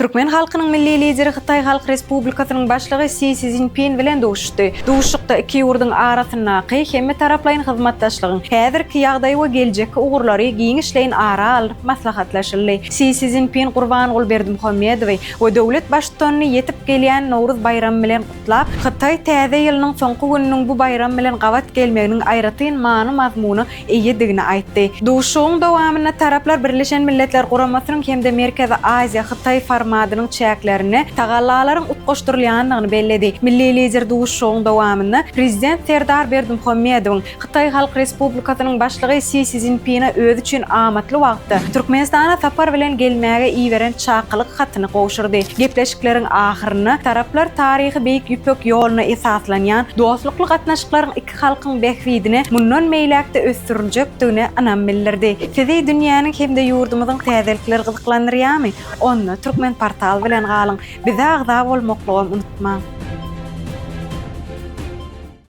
Türkmen halkynyň Milli Lideri Hytaý Halk Respublikasynyň Başlygy Si Szinpin bilen duşuşdy. Duşuşykda iki ýurduň arasyndaky hemmetaraplaýyn hyzmatdaşlygyň häzirki ýagdaýy we geljekki ugurlary giňişleýin ara alnyp maslahatlaşyldy. Si Szinpin Gurbanguly Berdimuhamedowy we döwlet Baştutanyny ýetip gelýän Nowruz baýramy bilen gutlap, Hytaý Täze ýylynyň soňky gününiň bu baýram bilen gabat gelmeginiň aýratyn many-mazmuna eýedigini aýtdy. Duşuşygyň dowamynda taraplar Birleşen Milletler Guramasynyň hem-de Merkezi Aziýa, Hytaý formadynyň çäklerinde tagallalaryň utgaşdyrylýandygyny belledi. Milli Lider duşuşygyň dowamynda Prezident Serdar Berdimuhamedowyň Hytaý Halk Respublikasynyň Başlygy Si Szinpine özi üçin amatly wagtda Türkmenistana sapar bilen gelmäge iberen çakylyk hatyny gowşurdy. Gepleşikleriň ahyrynda taraplar taryhy Beýik Ýüpek ýoluna esaslanýan dostlukly gatnaşyklaryň halkyň bähbidine mundan beýläk-de ösdüriljekdigine ynam bildirdi. Sizi dünýäniň hem-de ýurdumyzyň täzelikleri gyzyklandyrýarmy? Onda Turkmenportal bilen galyň! Bize agza bolmaklygam unutmaň!